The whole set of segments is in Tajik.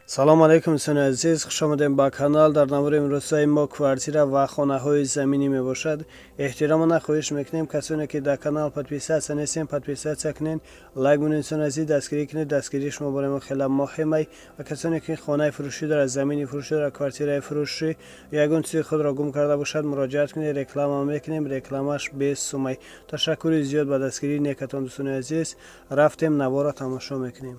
Салом алейкум, дӯстони азиз, хуш омадем ба канал. Дар навори имрӯзаи мо квартира ва хонаҳои заминӣ мебошад. Эҳтиромона хоҳиш мекунем, касоне ки дар канал подписаться нестем, подписаться кунед, лайк монед. Дӯстони азиз, дастгирӣ кунед, дастгирии шумо барои мо хеле муҳимай. Ва касоне ки хонаи фурӯшӣ дорад, замини фурӯшӣ дорад, квартираи фурӯшӣ, ягон чизи худро гум карда бошад, муроҷиат кунед, реклама мекунем, рекламаш без сумай. Ташаккури зиёд ба дастгирии некатон, дӯстони азиз. Рафтем, наворро тамошо мекунем.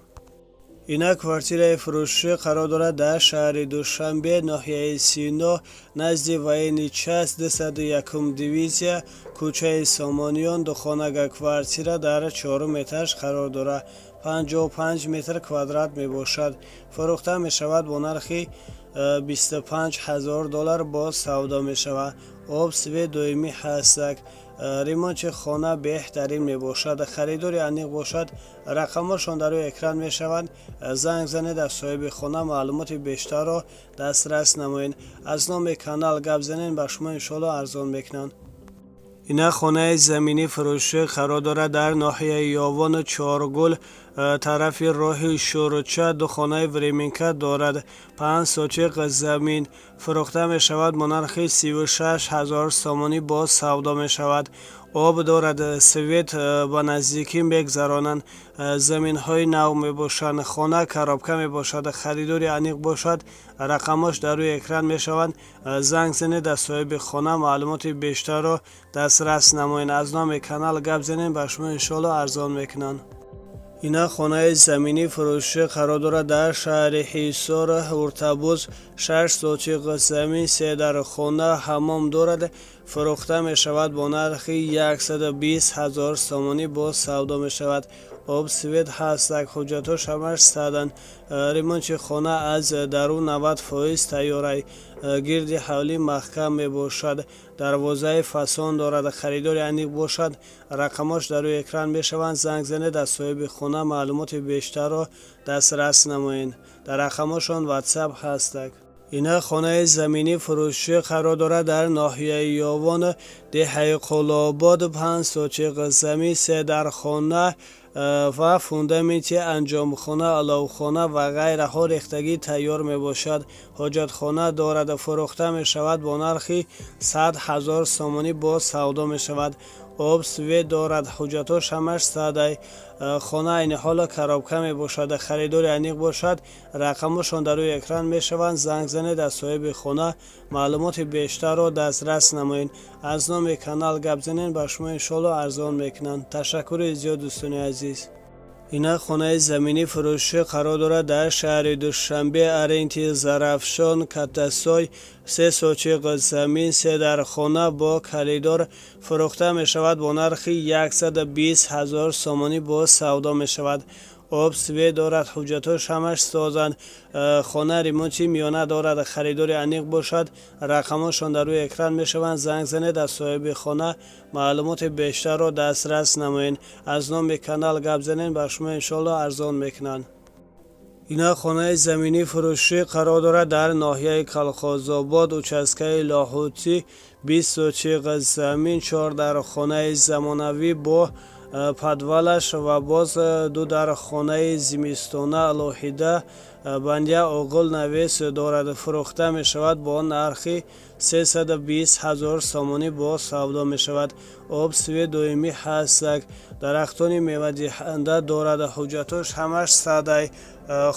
Ина квартираи фурӯшӣ қарор дорад дар шаҳри Душанбе, ноҳияи Сино, назди военный часть, 201-ум дивизия, кӯчаи Сомониён. Духонага квартира дар чорум этаж қарор дорад, 55 метр квадрат мебошад. Фурӯхта мешавад бо нархи 25 ҳазор доллар, боз савдо мешавад. Об, свет доимӣ ҳастак. Ремонти хона беҳтарин мебошад. Харидори аниқ бошад, рақамҳошон дар рӯи экран мешаванд, занг занед, аз соҳиби хона маълумоти бештарро дастрас намоед. Аз номи канал гап занед, ба шумо иншоалло арзон мекунанд. Ина хонаи заминӣ фурӯшӣ қарор дорад дар ноҳияи Ёвону Чоргул, тарафи роҳи Шӯрча. Ду хонаи временка дорад, 5 сотиқ замин. Фурӯхта мешавад бо нархи 36 000 сомонӣ, боз савдо мешавад. Об дорад, свет ба наздикӣ мегзаронанд. Заминҳои нав мебошанд. Хона коробка мебошад. Харидори аниқ бошад, рақамҳош дар рӯи экран мешаванд, занг занед, аз соҳиби хона маълумоти бештарро дастрас намоед. Аз номи канал гап занед, ба шумо иншоалло арзон мекунанд. Ина хонаи заминӣ фурӯшӣ қарор дорад дар шаҳри Ҳисор, Уртабуз, 6 сотиқ замин, се дар хона, ҳаммом дорад. Фурӯхта мешавад бо нархи 120 ҳазор сомонӣ, боз савдо мешавад. Об, свет ҳастак, ҳуҷҷатҳош ҳамаш саданд. Ремонти хона аз дарун 90% тайёрай. Гирди ҳавлӣ маҳкам мебошад, дарвозаи фасон дорад. Харидори аниқ бошад, рақамҳош дар рӯи экран мешаванд, занг занед, аз соҳиби хона маълумоти бештарро дастрас намоед. Дар рақамҳошон Ватсап ҳастак. Ина хонаи заминӣ фурӯшӣ қарор дорад дар ноҳияи Ёвон, деҳаи Қулобод, 5 сотиқ замин, се дар хона ва фундаменти анҷомхона, аловхона ва ғайраҳо рехтагӣ тайёр мебошад. Ҳоҷатхона дорад. Фурӯхта мешавад бо нархи 100 000 сомонӣ, боз савдо мешавад. Об, свет дорад, ҳуҷҷатҳош ҳамаш садай. Хона айни ҳоло коробка мебошад. Харидори аниқ бошад, рақамҳошон дар рӯи экран мешаванд, занг занед, аз соҳиби хона маълумоти бештарро дастрас намоед. Аз номи канал гап занед, ба шумо иншоалло арзон мекунанд. Ташаккури зиёд, дӯстони азиз. Ина хонаи заминӣ фурӯшӣ қарор дорад дар шаҳри Душанбе, аренти Зарафшон, Каттасой, 3 сотиқ замин, се дар хона бо коридор. Фурӯхта мешавад бо нархи 120 ҳазор сомонӣ, боз савдо мешавад. Об, свет дорад, ҳуҷҷатҳош ҳамаш созанд. Хона ремонти миёна дорад. Харидори аниқ бошад, рақамҳошон дар рӯи экран мешаванд, занг занед, аз соҳиби хона маълумоти бештарро дастрас намоед. Аз номи канал гап занед, ба шумо иншоалло арзон мекунанд. Ина хонаи заминӣ фурӯшӣ қарор дорад дар ноҳияи Калхозобод, участкаи Лоҳутӣ, 20 сотиқ замин, чор дар хонаи замонавӣ бо подвалаш ва боз ду дар хонаи зимистона алоҳида, баня, оғил, навес дорад. Фурӯхта мешавад бо нархи 320 ҳазор сомонӣ, боз савдо мешавад. Об, свет доимӣ ҳастак. Дарахтони мевадиҳанда дорад. Ҳуҷҷатҳош ҳамаш садай.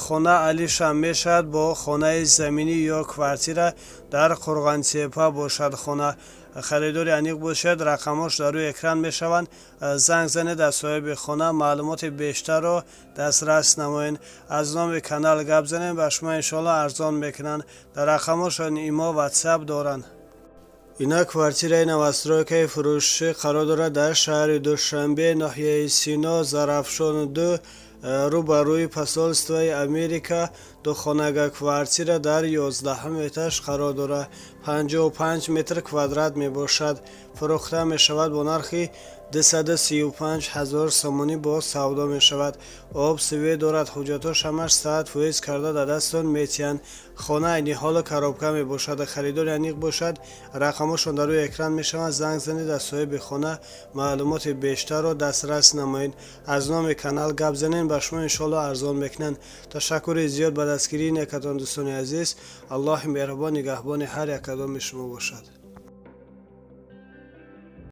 Хона алишам мешавад бо хонаи заминӣ ё квартира. Дар Қурғонтеппа бошад хона. Харидори аниқ бошад, рақамҳош дар рӯи экран мешаванд, занг занед, аз соҳиби хона маълумоти бештарро дастрас намоед. Аз номи канал гап занед, ба шумо иншоалло арзон мекунанд. Дар рақамҳошон имо, Ватсап доранд. Ина квартираи новостройкаи фурӯшӣ қарор дорад дар шаҳри Душанбе, ноҳияи Сино, Зарафшон 2, рӯ ба рӯи посольствои Америка. Духонага квартира дар 11-ум этаж қарор дорад, 55 метр квадрат мебошад. Фурӯхта мешавад бо нархи 235 ҳазор сомонӣ боз савдо мешавад. Об, свет дорад, ҳуҷҷатҳош ҳамаш 100% карда дар дастон метиҳанд. Хона айни ҳоло коробка мебошад. Харидори аниқ бошад, рақамҳошон дар рӯи экран мешаванд. Занг занед, аз соҳиби хона маълумоти бештарро дастрас намоед. Аз номи канал гап занед, ба шумо иншоалло арзон мекунанд. Ташаккури зиёд ба дастгирии некатон, дӯстони азиз. Аллоҳи меҳрубон нигаҳбони ҳар як кадоми шумо бошад.